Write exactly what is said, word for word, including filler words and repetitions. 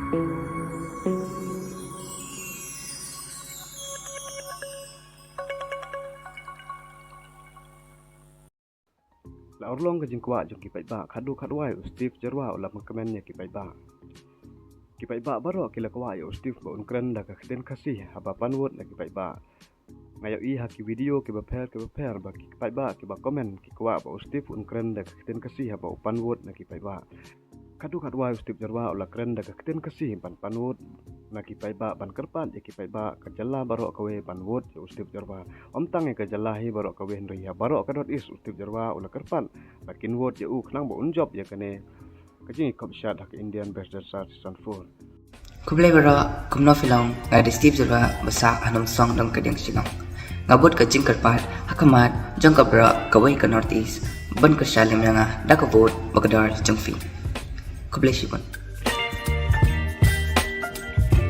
La urlong ka jingkwah jong ki paidbah, khadduh khadwai u Steve Jyrwa u la pynkmen ïa ki paidbah. Ki paidbah baroh ki la kwah ïa u Steve ba un kren da ka ktien Khasi haba pan vote na ki paidbah. Nga ïohi ha ki video kiba pher kiba pher ba ki paidbah kiba comment ki kwah ba u Steve un kren da ka ktien Khasi haba u pan vote na ki paidbah. Khadduh khadwai u Steve Jyrwa u la kren da ka ktien Khasi ban pan vote na ki paidbah, ban kyrpad ïa ki paidbah ka jylla baroh kawei ban vote ïa u Steve Jyrwa. Ym tang ïa ka jylla hi baroh kawei hynrei ïa baroh ka North East u Steve Jyrwa u la kyrpad ba kin vote ïa u khnang ba un jop ïa kane ka jingïakhop shat ha ka India Ambassador Season four. Khublei baroh, kumno phi long? Nga dei Steve Jyrwa ba sah ha Nongstoiñ, Dong Kadiang, Shillong. Nga bud ka jingkyrpad ha khmat jong ka baroh kawei ka North East ban kyrshan lem ïa nga da ka vote ba kordor jong phi. Khublei shibun.